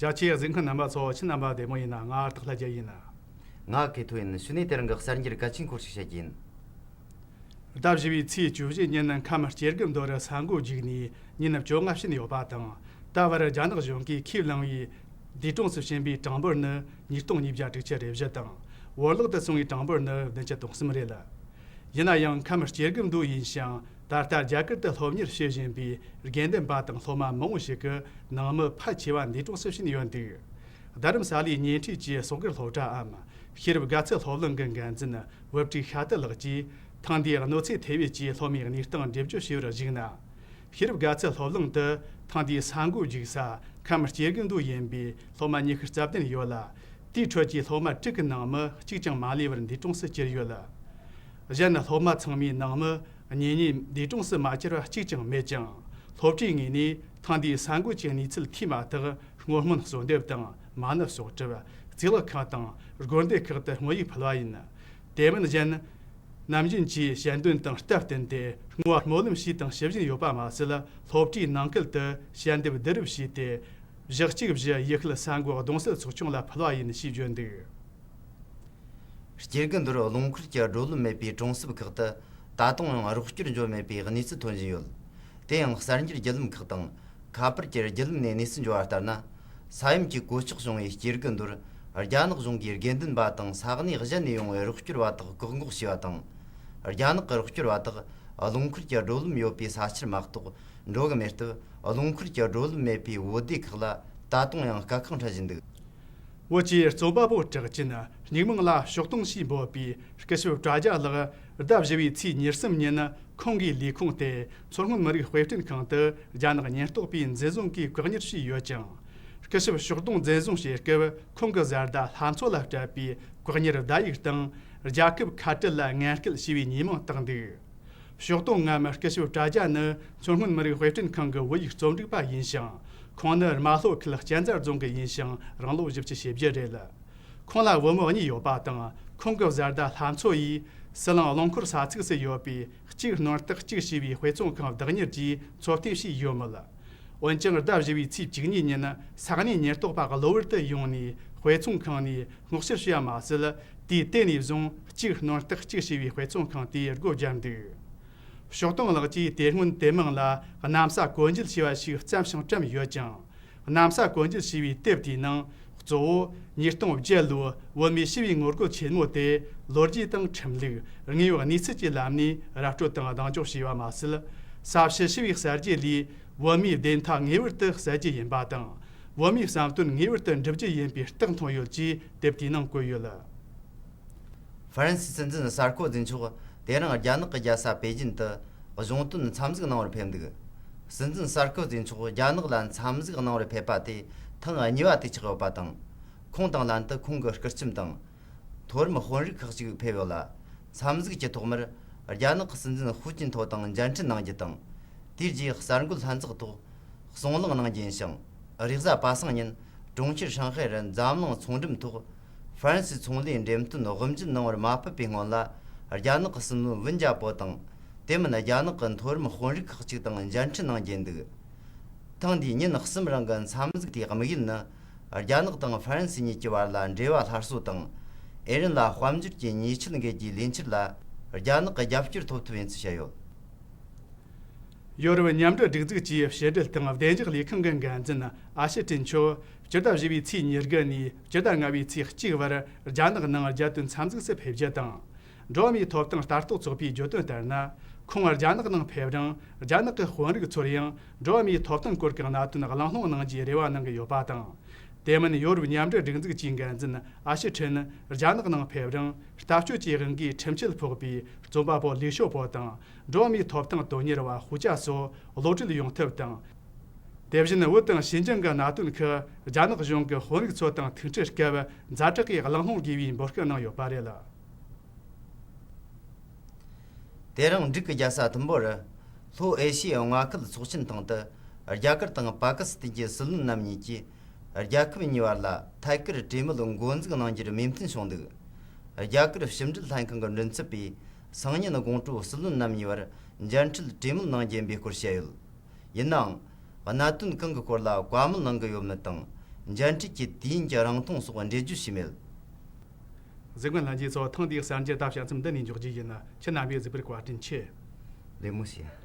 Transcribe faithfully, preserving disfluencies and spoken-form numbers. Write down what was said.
རྒྱ་ཆེའི་གཟིགས་མཁན་རྣམ་པ་ཚོ་ཁྱེད་རྣམ་པ་བདེ་མོ་ཡིན་ན། ང་སྟག་ལྷ་རྒྱལ་ཡིན། ང་ཁེ་ཐོ་ཡིན། ཞུ་ནས་དེ་རིང་གི་གསར་འགྱུར་གལ་ཆེན་སྐོར་ཞིག་བཤད་རྒྱུ་ཡིན། ཟླ་བཞི་བའི་ཚེས་བཅུ་བཞི་ཉིན་ཁམས་སྐྱེ་རྒུ་མདོ་རུ་ས་འགོ་བརྒྱུགས་ནས་ཉིན་བཅོ་ལྔ་ཕྱིན་ཡོད་པ་དང་། ད་བར་རྒྱ་ནག་གཞུང་གིས་ཁས་བླངས་པའི་འདས་གྲོངས་སུ་ཕྱིན་པའི་གྲངས་འབོར་ནི་ཉིས་སྟོང་ཉིས་བརྒྱ་དྲུག་ཅུ་རེ་བཞི་དང་། བོར་བརླག་ཏུ་སོང་བའི་གྲངས་འབོར་ནི་བདུན་ཅུ་དོན་གསུམ་རེད། ཡིན་ན་ཡང་ཁམས་སྐྱེ་རྒུ་མདོ་ཡིན་ཞིང་། ད་ལྟ་རྒྱ་གར་དུ་སློབ་གཉེར་བྱེད་བཞིན་པའི་དགེ་འདུན་པ་དང་སློབ་མ་མང་བོ་ཞིག་གི་ནང་མི་ཕལ་ཆེ་བ་འདས་གྲོངས་སུ་ཕྱིན་ཡོད་འདུག་རྡ་རམ་ས་ལའི་ཉེ་འཁྲིས་ཀྱི་སོག་སྒར་སློབ་གྲྭའམ་ཤེས་རབ་དགའ་ཚལ་སློབ་གླིང་གི་འགན་འཛིན་བུ་ཕྲུག་ཤ་ཏི་ལགས་ཀྱིས། ཐེངས་འདིའི་གནོད་འཚེ་ཐེབས་ཡུལ་གྱི་སློབ་མའི་གནས་སྟངས་འགྲེལ་བརྗོད་བྱས་པར་གཞིགས་ན། ཤེས་རབ་དགའ་ཚལ་སློབ་གླིང་དུ་ཐེངས་འདིའི་ས་འགོ་བརྒྱུགས་ས་ཁམས་སྐྱེ་རྒུ་མདོ་ཡིན་པའི་སློབ་མ་ཉི་ཤུ་རྩ་བདུན་ཡོད་ལ། དེའི་ཁྲོད་ཀྱི་སློབ་མ་དྲུག་གི་ནང་མི་གཅིག་ཀྱང་མ་ལུས་པར་འདས་གྲོངས་སུ་གྱུར་ཡོད། གཞན་སློབ་མ་ཚང་མའི་ནང་མི་གཉེན་ཉེ་འདས་གྲོངས་སུ་མ་གྱུར་བ་གཅིག་ཀྱང་མེད་ཅིང་། སློབ་གྲྭའི་ངོས་ནས་ཐེངས་འདིའི་ས་འགོ་གི་གནས་ཚུལ་ཐོས་མ་ཐག་བསྔོ་སྨོན་གསོལ་འདེབས་དང་མ་ཎི་གསོག་སྒྲུབ། གཙུག་ལག་ཁང་དང་དགོན་སྡེ་ཁག་ཏུ་བསྔོ་ཡིག་ཕུལ་བ་ཡིན། དེ་མིན་གཞན། ནམ་རྒྱུན་གྱི་ཞལ་འདོན་དང་སྟབས་བསྟུན་ཏེ་བསྔོ་བ་སྨོན་ལམ་ཞུས་དང་ཞུ་བཞིན་ཡོད་པ་མ་ཟད། སློབ་གྲྭའི་ནང་ཁུལ་དུ་ཞལ་འདེབས་བསྡུ་རུབ་བྱས་ཏེ། བཞི་གཅིག་བཞི་ཡུལ་ཤུལ་ས་འགོ་གདུང་སྲས་ཚོགས་ཆུང་ལ་ཕུལ་བ་ཡིན་ཞེས་བརྗོད་འདུག་སྐྱེ་རྒུ་མདོར་རླངས་འཁོར་གྱི་བགྲོད་ལམ་མེད་པའི་གྲོང་གསེབ་ཁག་ཏུ་ད་དུང་ཡང་རོགས་སྐྱོར་འབྱོར་མེད་པའི་གནས་ཚུལ་ཐོན་བཞིན་ཡོད། དེ་ཡང་གསར་འགྱུར་བརྒྱུད་ལམ་ཁག་དང་། ཁ་པར་གྱི་བརྒྱུད་ལམ་ནས་གནས་ཚུལ་འབྱོར་བ་ལྟར་ན། ས་ཡོམ་གྱི་གོད་ཆག་བྱུང་བའི་སྐྱེ་རྒུ་མདོར་རྒྱ་ནག་གཞུང་གིས་དགེ་འདུན་པ་དང་ས་གནས་གཞན་ནས་ཡོང་བའི་རོགས་སྐྱོར་བ་དག་བཀག་འགོག་བྱས་པ་དང་། རྒྱ་ནག་གི་རོགས་སྐྱོར་བ་དག་རླངས་འཁོར་གྱི་བགྲོད་ལམ་ཡོད་པའི་ས་ཆར་མ་གཏོགས་འགྲོ་གི་མེད་སྟབས། རླངས་འཁོར་གྱི་བགྲོད་ལམ་མེད་པའི་བོད་སྡེ་ཁག་ལ་ད་དུང་ཡང་དཀའ་ཁག་འཕྲད་བཞིན་འདུག་བོད་ཀྱི་རྩོམ་པ་པོ་གྲགས་ཅན་སྙིགས་མིང་ལ་ཕྱོགས་གཏོང་ཞེས་འབོད་པའི་སྐུ་ཞབས་བྲ་རྒྱ་ལགས། ཟླ་བཞི་བའི་ཚེས་ཉེར་གསུམ་ཉིན་ཁོང་གི་ལས་ཁུངས་དེ་མཚོ་སྔོན་མི་རིགས་དཔེ་སྐྲུན་ཁང་དུ་རྒྱ་ནག་ཉེན་རྟོག་པས་འཛིན་བཟུང་གིས་བཀག་ཉར་བྱས་ཡོད་ཅིང་། སྐུ་ཞབས་ཕྱོགས་གཏོང་འཛིན་བཟུང་བྱེད་སྐབས་ཁོང་གི་བཟའ་ཟླ་ལྷ་མཚོ་ལ་སྤྲད་པའི་བཀག་ཉར་བརྡ་ཡིག་དང་། རྒྱལ་ཁབ་ཁ་བྲལ་ལ་ངན་སྐུལ་ཞེས་པའི་ཉེས་མིང་བཏགས་འདུག་ཕྱོགས་གཏོང་ངམ་སྐུ་ཞབས་བྲ་རྒྱ་ནི་མཚོ་སྔོན་མི་རིགས་དཔེ་སྐྲུན་ཁང་གི་བོད་ཡིག་རྩོམ་སྒྲིག་པ་ཡིན་ཞིང་། ཁོང་ནི་རྨ་ལྷོ་ཁུལ་གཅན་ཚ་རྫོང་གི་ཡིན་ཞིང་། རང་ལོ་བཞི་བཅུ་ཞེ་བརྒྱད་རེད། ཁོང་ལ་བུ་མོ་གཉིས་ཡོད་པ་དང་། ཁོང་གི་བཟའ་ཟླ་ལྷ་མཚོ་ཡིས་ཟི་ལིང་རླངས་འཁོར་ས་ཚིགས་སུ་ཡོད་པའི་གཅིག་སྣོན་རྟགས་གཅིག་ཞེས་པའི་དཔེ་ཚོང་ཁང་བདག་གཉེར་གྱིས་འཚོ་རྟེན་བྱས་ཡོད་མོད། འོན་ཀྱང་ཟླ་བཞི་བའི་ཚེས་བཅུ་གཉིས་ཉིན་ས་གནས་ཉེན་རྟོག་པ་གློ་བུར་དུ་ཡོང་ནས་དཔེ་ཚོང་ཁང་ནས་སྔོག་བཤེར་བྱས་པ་མ་ཟད། དུས་དེ་ནས་བཟུང་གཅིག་སྣོན་རྟགས་གཅིག་ཞེས་པའི་དཔེ་ཚོང་ཁང་དེ་སྒོ་བརྒྱབ་འདུག་ཕྱོགས་གཏོང་ལགས་ཀྱིས་དེ་སྔོན་དེ་མིང་ལ་གནམ་ས་གོན་འཇལ་ཞེས་པ་ཞིག་བརྩམས་ཤིང་བཀྲམ་ཡོད་ཅིང་། གནམ་ས་གོན་འཇལ་ཞེས་པའི་དེབ་དེའི་ནང་གཙོ་བོ་ཉིས་སྟོང་བརྒྱད་ལོའི་བོད་མིའི་ཞི་བའི་ངོ་རྒོལ་ཆེན་མོ་དེ་ལོ་རྒྱུས་དང་ཁྲིམས་ལུགས། དངོས་ཡོད་གནས་ཚུལ་གྱི་ལམ་ནས་ར་སྤྲོད་དང་གདེང་འཇོག་བྱས་པ་མ་ཟད། ས་བྱི་ཞི་བའི་གསར་བརྗེ་ལས་བོད་མིའི་བདེན་མཐའ་ངེས་པར་དུ་གསལ་རྒྱུ་ཡིན་པ་དང་། བོད་མིའི་བསམ་དོན་ངེས་པར་དུ་འགྲུབ་རྒྱུ་ཡིན་པའི་རྟགས་མཐོང་ཡོད་ཅེས་དེབ་དེའི་ནང་བཀོད་ཡོད། ཧྥ་རན་སིའི་སྲིད་འཛིན་སར་ཀོ་ཛི་མཆོག་དེ་རིང་རྒྱ་ནག་གི་རྒྱལ་ས་པེ་ཅིན་དུ་གཞུང་དོན་འཚམས་གཟིགས་གནང་བར་ཕེབས་འདུག་སྲིད་འཛིན་སར་ཀོ་ཛི་མཆོག་རྒྱ་ནག་ལ་འཚམས་གཟིགས་གནང་བར་ཕེབས་པ་དེ་ཐེངས་གཉིས་པ་དེ་ཆགས་ཡོད་པ་དང་། ཁོང་དང་ལྷན་དུ་ཁོང་གི་སྐུ་ཁྲིམས་དང་། མཐོ་རིམ་དཔོན་རིགས་ཁག་ཅིག་ཕེབས་ཡོད་ལ། འཚམས་གཟིགས་ཀྱི་ཐོག་མར་རྒྱ་ནག་གི་སྲིད་འཛིན་ཧུའུ་ཅིན་ཐའོ་དང་མཇལ་འཕྲད་གནང་རྒྱུ་དང་། དེའི་རྗེས་གསར་འགོད་ལྷན་ཚོགས་ཐོག་གསུང་གླེང་གནང་རྒྱུ་ཡིན་ཞིང་། རེས་གཟའ་པ་སངས་ཉིན་གྲོང་ཁྱེར་ཧྲང་ཧའེ་རུ་འཛམ་གླིང་ཚོང་འགྲེམས་ཐོག་ཧྥ་རན་སིའི་ཚོང་ལས་འགྲེམས་སྟོན་དབུ་འབྱེད་གནང་བར་མ་ཕེབས་པའི་སྔོན་ལ། རྒྱ་ནག་གི་སྲིད་བློན་ཝུན་ཅཱ་པོ་དང་། དེ་མིན་རྒྱ་ནག་གི་མཐོ་རིམ་དཔོན་རིགས་ཁག་ཅིག་དང་མཇལ་འཕྲད་གནང་རྒྱུ་འདུག་ཐེངས་འདིའི་ཉིན་གསུམ་རིང་གི་འཚམས་གཟིགས་དེའི་དམིགས་ཡུལ་ནི། རྒྱ་ནག་དང་ཧྥ་རན་སི་གཉིས་ཀྱི་བར་ལ་འབྲེལ་བ་སླར་གསོ་དང་། ཨེ་རན་ལ་དཔལ་འབྱོར་གྱི་ཉེས་ཆད་འགེལ་རྒྱུའི་ལས་འཆར་ལ་རྒྱ་ནག་གི་རྒྱབ་སྐྱོར་ཐོབ་ཐུབ་ཡིན་ཚུལ་བཤད་ཡོད། ཡོ་རོབ་མཉམ་འབྲེལ་སྒྲིག་འཛུགས་ཀྱི་ཕྱི་འབྲེལ་དང་བདེ་འཇགས་ལས་ཁང་གི་འགན་འཛིན་ཨ་ཤི་ཀྲིན་མཆོག་སྤྱི་ཟླ་བཞི་བའི་ཚེས་ཉེར་དགུ་ནས་སྤྱི་ཟླ་ལྔ་བའི་ཚེས་གཅིག་བར་རྒྱ་ནག་ནང་རྒྱལ་དོན་འཚམས་གཟིགས་སུ་ཕེབས་རྒྱུ་དང་། འགྲོ་བ་མིའི་ཐོབ་ཐང་ལྟ་རྟོག་ཚོགས་པས་བརྗོད་དོན་ལྟར་ན། ཁོང་རྒྱ་ནག་ནང་ཕེབས་རིང་རྒྱ་ནག་གི་དཔོན་རིགས་ཚོར་ཡང་འགྲོ་བ་མིའི་ཐོབ་ཐང་སྐོར་གྱི་གནད་དོན་གླེང་སློང་གནང་རྒྱུའི་རེ་བ་གནང་གི་ཡོད་པ་དང་། དེ་མིན་ཡོ་རོབ་མཉམ་འབྲེལ་སྒྲིག་འཛུགས་ཀྱི་འགན་འཛིན་ཨ་ཤི་ཁྲིན་རྒྱ་ནག་ནང་ཕེབས་རིང་ལྟ་སྤྱོད་ཀྱི་དབང་གིས་ཁྲིམས་ཆད་ཕོག་པའི་རྩོམ་པ་པོ་ལི་ཞོ་པོ་དང་། འགྲོ་བ་མིའི་ཐོབ་ཐང་དོན་གཉེར་བ་ཧུ་ཅཱ་སོགས་གློད་གྲོལ་ཡོང་ཐབས་དང་། དེ་བཞིན་བོད་དང་ཞིན་ཅང་གི་གནད་དོན་ཁག་རྒྱ་ནག་གཞུང་གི་དཔོན་རིགས་ཚོ་དང་ཐུག་འཕྲད་སྐབས་ཛ་དྲག་གིས་གླེང་སློང་དགོས་པའི་འབོད་སྐུལ་གནང་ཡོད་པ་རེད། དེ་རིང་འབྲུག་གི་རྒྱལ་ས་ཐིམ་ཕུ་རུ། ལྷོ་ཨེ་ཤི་ཡའི་མངའ་ཁུལ་ཚོགས་ཆེན་སྟེང་དུ། རྒྱ་གར་དང་པ་ཀི་སི་ཐན་གྱི་སྲིད་བློན་རྣམ་གཉིས་ཀྱིས། རྒྱལ་ཁབ་གཉིས་བར་ལ་ཐད་ཀར་གྲོས་མོལ་འགོ་འཛུགས་གནང་རྒྱུར་མོས་མཐུན་བྱུང་འདུག་རྒྱ་གར་ཕྱི་འབྲེལ་ལྷན་ཁང་གི་མགྲིན་ཚབ་པས། སང་ཉིན་དགོང་དྲོ་སྲིད་བློན་རྣམ་གཉིས་བར་མཇལ་འཕྲད་གྲོས་མོལ་གནང་རྒྱུ་ཡིན་པའི་སྐོར་བཤད་ཡོད། ཡིན་ནའང་། གནད་དོན་གང་གི་སྐོར་ལ་བཀའ་མོལ་གནང་གི་ཡོད་མེད་དང་ འཇལ་འཕྲད་ཀྱི་དུས་ཡུན་གྱི་རིང་ཐུང་སོགས་འགྲེལ་བརྗོད་བྱས་མེད། གཟིགས་མཁན་ལྷན་རྒྱས་ཚོ། ཐེངས་འདིའི་གསར་འགྱུར་དང་དཔྱད་རྩོམ་འདི་ནས་འཇོག་རྒྱུ་ཡིན། ཁྱེད་རྣམ་པས་གཟིགས་པར་བཀའ་དྲིན་ཆེ། ལེགས་མོ་བྱས།